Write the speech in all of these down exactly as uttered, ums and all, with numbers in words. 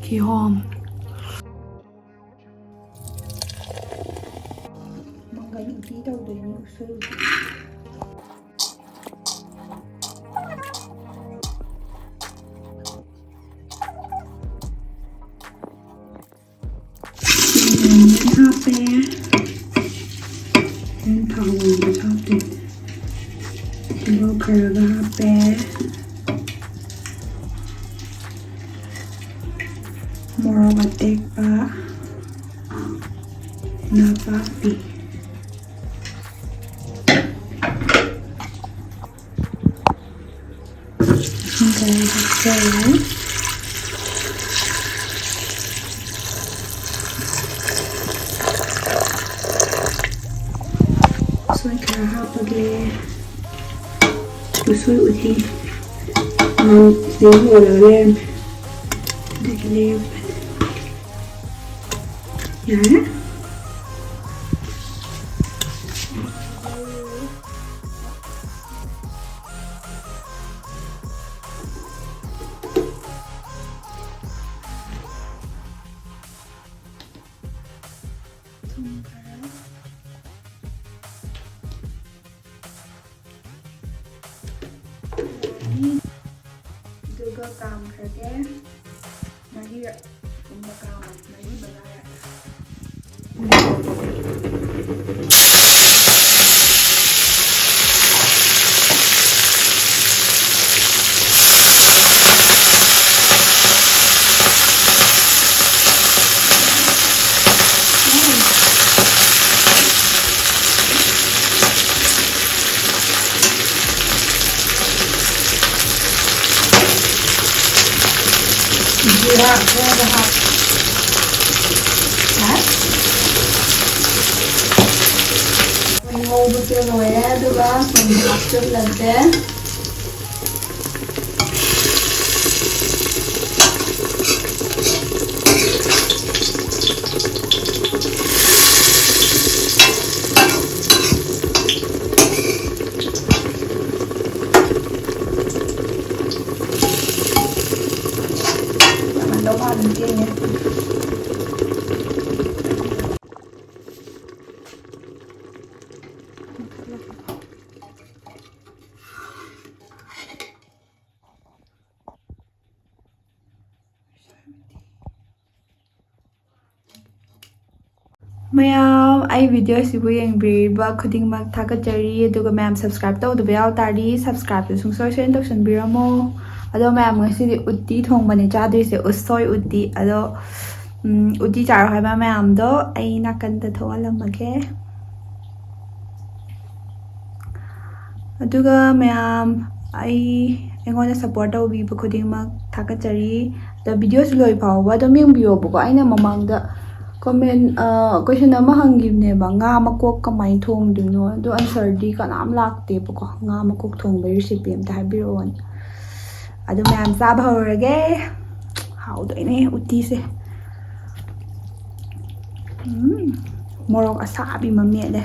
ꯀꯤꯍꯣꯝ꯫ ꯃꯪꯒꯟ ꯎꯇꯤ ꯇꯧꯗꯣꯏꯅꯤ, ꯎꯁꯣꯏ ꯎꯇꯤ꯫ ꯎꯝ, ꯍꯥꯞꯄꯦ꯫ ꯍꯣꯔꯦꯟ ꯊꯥꯎ ꯉꯧꯕꯗ ꯍꯥꯞꯇꯣꯏꯅꯦ꯫ ꯇꯤꯜꯍꯧ ꯈꯔꯒ ꯍꯥꯞꯄꯦ꯫ ꯃꯣꯔꯣꯛ ꯑꯇꯦꯛꯄ, ꯅꯄꯥꯛꯄꯤ꯫ ꯏꯁꯤꯡ ꯈꯔ ꯍꯥꯞꯆꯔꯦ꯫ ꯎꯁꯣꯏ ꯈꯔ ꯍꯥꯞꯄꯒꯦ꯫ ꯎꯁꯣꯏ ꯎꯇꯤ ꯁꯤꯗꯩ ꯂꯣꯏꯔꯒ ꯂꯩꯔꯝꯃꯦ꯫ ꯑꯗꯨꯒꯤ ꯂꯩꯔꯨꯕꯅꯦ꯫ ꯌꯥꯔꯦ꯫ ꯊꯨꯝ ꯈꯔ꯫ ꯑꯗꯨꯒ ꯀꯥꯝꯈ꯭ꯔꯒꯦ꯫ ꯃꯔꯤꯔꯛ ꯀꯨꯝꯕ ꯀꯥꯝꯃꯣ, ꯃꯔꯤ ꯃꯉꯥꯔꯛ꯫ ꯖꯤꯔꯥ ꯈꯔꯒ ꯍꯥꯞ-, ꯍꯥꯞ-, ꯉꯧꯕꯁꯦ ꯂꯣꯏꯔꯦ, ꯑꯗꯨꯒ ꯊꯨꯝ ꯍꯥꯞꯆꯤꯜꯂꯁꯦ꯫ ꯂꯧ ꯃꯥ ꯑꯗꯨꯝ ꯆꯦꯟꯉꯦ꯫ ꯃꯌꯥꯝ, ꯑꯩ video ꯁꯤꯕꯨ ꯌꯦꯡꯕꯤꯔꯤꯕ ꯈꯨꯗꯤꯡꯃꯛ ꯊꯥꯒꯠꯆꯔꯤ꯫ ꯑꯗꯨꯒ ꯃꯌꯥꯝ subscribe ꯇꯧꯗꯕ ꯌꯥꯎ ꯇꯥꯔꯗꯤ subscribe ꯁꯨ ꯁꯨꯡꯁꯣꯏ ꯁꯣꯏꯗꯅ ꯇꯧꯁꯟꯕꯤꯔꯝꯃꯣ꯫ ꯑꯗꯣ ꯃꯌꯥꯝ, ꯉꯁꯤꯗꯤ ꯎꯇꯤ ꯊꯣꯡꯕꯅꯦ ꯆꯥꯗꯣꯏꯁꯦ, ꯎꯁꯣꯏ ꯎꯇꯤ꯫ ꯑꯗꯣ, ꯎꯝ, ꯎꯇꯤ ꯆꯥꯔꯣ ꯍꯥꯏꯕ ꯃꯌꯥꯝꯗꯣ ꯑꯩ ꯅꯥꯀꯟꯗ ꯊꯣꯛꯍꯜꯂꯝꯃꯒꯦ꯫ ꯑꯗꯨꯒ ꯃꯌꯥꯝ, ꯑꯩ, ꯑꯩꯉꯣꯟꯗ support ꯇꯧꯕꯤꯕ ꯈꯨꯗꯤꯡꯃꯛ ꯊꯥꯒꯠꯆꯔꯤ꯫ ꯑꯗꯣ video ꯁꯤ ꯂꯣꯏ ꯐꯥꯎꯕ ꯑꯗꯨꯝ ꯌꯦꯡꯕꯤꯌꯣꯕꯀꯣ꯫ ꯑꯩꯅ ꯃꯃꯥꯡꯗ comment, ꯑ, question ꯑꯃ ꯍꯪꯈꯤꯕꯅꯦꯕ, "ꯉꯥ ꯃꯀꯣꯛ ꯀꯃꯥꯏꯅ ꯊꯣꯡꯗꯣꯏꯅꯣ?" ꯑꯗꯣ answer ꯗꯤ ꯀꯅꯥꯝ ꯂꯥꯛꯇꯦꯕꯀꯣ, "ꯉꯥ ꯃꯀꯣꯛ ꯊꯣꯡꯕꯒꯤ recipe ꯑꯝꯇ ꯍꯥꯏꯕꯤꯔꯛꯑꯣꯅ"꯫ ꯑꯗꯨ ꯃꯌꯥꯝ ꯆꯥꯕ ꯍꯧꯔꯒꯦ꯫ ꯍꯥꯎꯗꯣꯏꯅꯦ ꯎꯇꯤꯁꯦ꯫ ꯎꯝ, ꯃꯣꯔꯣꯛ ꯑꯁꯥꯕꯤ ꯑꯃ ꯃꯦꯠꯂꯦ꯫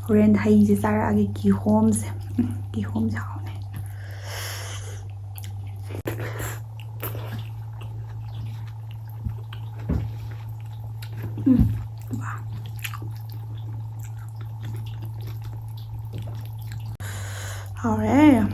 ꯍꯣꯔꯦꯟ ꯍꯩꯁꯦ ꯆꯥꯔꯛꯑꯒꯦ, ꯀꯤꯍꯣꯝꯁꯦ꯫ ꯎꯝ, ꯀꯤꯍꯣꯝꯁꯦ ꯍꯥꯎꯅꯦ꯫ ꯎꯝ, ꯋꯥ꯫ ꯍꯥꯎꯔꯦ꯫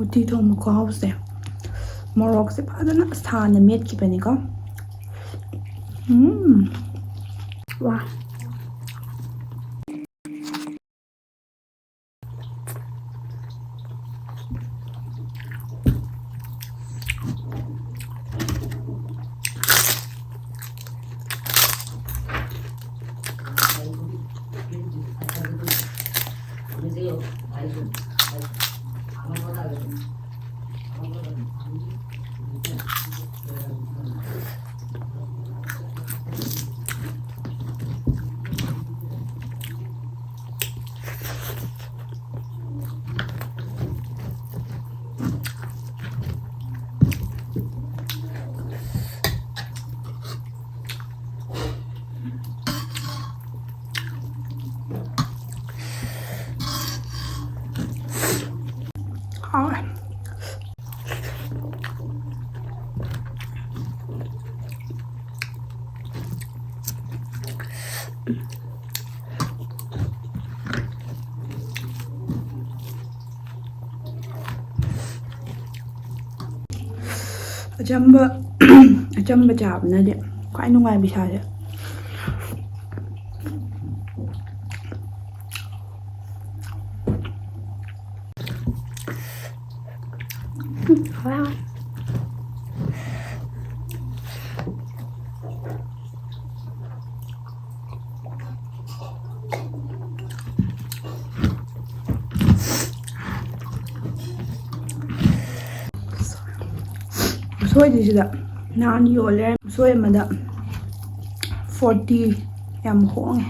ꯎꯇꯤ ꯊꯣꯡꯕ ꯈꯨꯍꯥꯎꯁꯦ꯫ ꯃꯣꯔꯣꯛꯁꯦ ꯐꯖꯅ ꯁꯥꯅ ꯃꯦꯠꯈꯤꯕꯅꯤꯀꯣ꯫ ꯎꯝ꯫ ꯋꯥ꯫ ꯑꯆꯝꯕ, ꯑꯆꯝꯕ ꯆꯥꯕꯅꯗꯤ ꯈ꯭ꯋꯥꯏ ꯅꯨꯡꯉꯥꯏꯕ ꯏꯁꯥꯁꯦ꯫ ꯎꯁꯣꯏꯗꯤ ꯁꯤꯗ ꯅꯍꯥꯟ ꯌꯣꯜꯂꯦ, ꯎꯁꯣꯏ ꯑꯃꯗ ꯐꯣꯔꯇꯤ꯫ ꯌꯥꯝ ꯍꯣꯡꯉꯦ꯫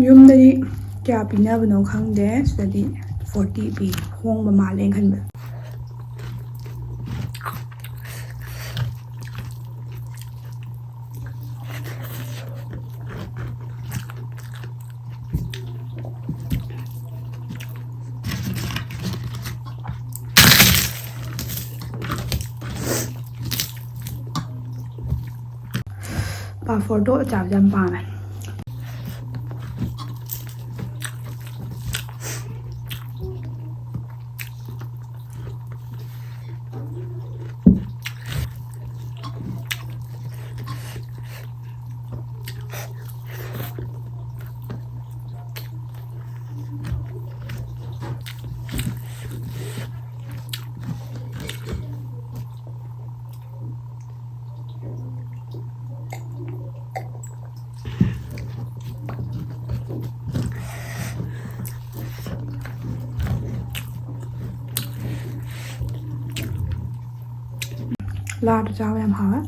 ꯌꯨꯝꯗꯗꯤ ꯀꯌꯥ ꯄꯤꯅꯕꯅꯣ ꯈꯪꯗꯦ, ꯁꯤꯗꯗꯤ ꯐꯣꯔꯇꯤ ꯄꯤ꯫ ꯍꯣꯡꯕ ꯃꯥꯜꯂꯦ ꯑꯩꯅ ꯈꯟꯕꯗ꯫ ꯄꯥꯐꯣꯔꯗꯣ ꯆꯥꯕꯁꯦ ꯌꯥꯝ ꯄꯥꯝꯃꯦ꯫ ꯂꯥꯗꯨ ꯆꯥꯕ ꯌꯥꯝ ꯍꯥꯎꯋꯦ꯫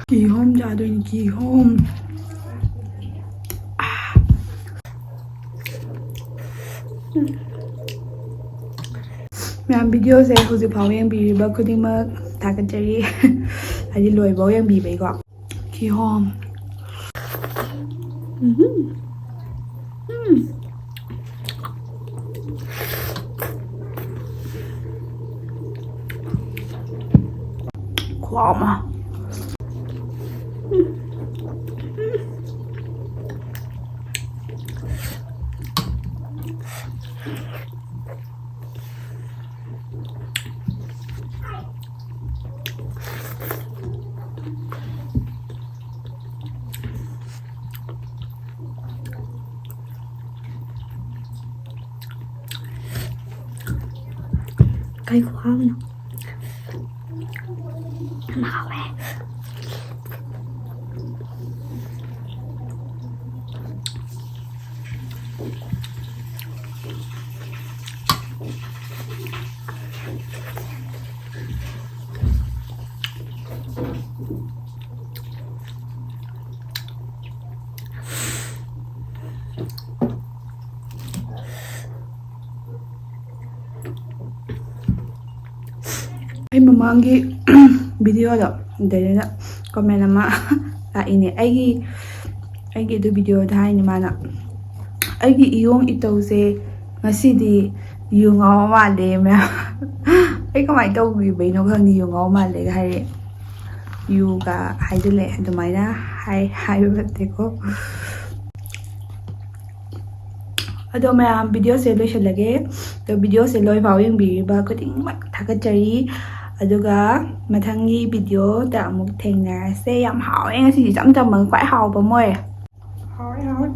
ꯀꯤꯍꯣꯝ ꯆꯥꯗꯣꯏꯅꯤ, ꯀꯤꯍꯣꯝ꯫ ꯑꯥ꯫ ꯃꯌꯥꯝ, ꯚꯤꯗꯤꯑꯣꯁꯦ ꯍꯧꯖꯤꯛ ꯐꯥꯎ ꯌꯦꯡꯕꯤꯔꯤꯕ ꯈꯨꯗꯤꯡꯃꯛ ꯊꯥꯒꯠꯆꯔꯤ꯫ ꯍꯥꯏꯗꯤ ꯂꯣꯏꯐꯥꯎ ꯌꯦꯡꯕꯤꯕꯩꯀꯣ꯫ ꯀꯤꯍꯣꯝ꯫ ꯎꯝ꯫ ꯎꯝ꯫ ꯈꯨꯍꯥꯎ ꯑꯃ꯫ ꯀꯩ ꯈꯨꯍꯥꯎꯅꯣ꯫ ꯌꯥꯝ ꯍꯥꯎꯋꯦ꯫ ꯑꯩ ꯃꯃꯥꯡꯒꯤ ꯚꯤꯗꯤꯑꯣꯗꯣ, ꯑꯗꯩꯗꯨꯗ ꯀꯣꯃꯦꯟ ꯑꯃ ꯂꯥꯛꯏꯅꯦ꯫ ꯑꯩꯒꯤ, ꯑꯩꯒꯤ ꯑꯗꯨ ꯚꯤꯗꯤꯑꯣꯗ ꯍꯥꯏꯅꯤ ꯃꯥꯅ, "ꯑꯩꯒꯤ ꯏꯌꯣꯡ ꯏꯇꯧꯁꯦ ꯉꯁꯤꯗꯤ ꯌꯨ ꯉꯥꯎꯕ ꯃꯥꯜꯂꯦ ꯃꯌꯥꯝ꯫" ꯑꯩ ꯀꯃꯥꯏꯅ ꯇꯧꯈꯤꯕꯩꯅꯣ ꯈꯪꯗꯦ, "ꯌꯨ ꯉꯥꯎꯕ ꯃꯥꯜꯂꯦꯒ" ꯍꯥꯏꯔꯦ꯫ ꯌꯨꯒ ꯍꯥꯏꯖꯤꯜꯂꯦ ꯑꯗꯨꯃꯥꯏꯅ ꯍꯥꯏ-, ꯍꯥꯏꯕ ꯅꯠꯇꯦꯀꯣ꯫ ꯑꯗꯣ ꯃꯌꯥꯝ, ꯚꯤꯗꯤꯑꯣꯁꯦ ꯂꯣꯏꯁꯤꯜꯂꯒꯦ꯫ ꯑꯗꯣ ꯚꯤꯗꯤꯑꯣꯁꯦ ꯂꯣꯏꯐꯥꯎ ꯌꯦꯡꯕꯤꯔꯤꯕ ꯈꯨꯗꯤꯡꯃꯛ ꯊꯥꯒꯠꯆꯔꯤ꯫ ꯑꯗꯨꯒ ꯃꯊꯪꯒꯤ ꯚꯤꯗꯤꯑꯣꯗ ꯑꯃꯨꯛ ꯊꯦꯡꯅꯔꯁꯦ꯫ ꯌꯥꯝ ꯍꯥꯎꯋꯦ ꯉꯁꯤꯗꯤ, ꯏꯆꯝ ꯆꯝꯕ ꯈ꯭ꯋꯥꯏ ꯍꯥꯎꯕ ꯑꯃ ꯑꯣꯏꯔꯦ꯫ ꯍꯥꯎꯋꯦ, ꯍꯥꯎꯋꯦ꯫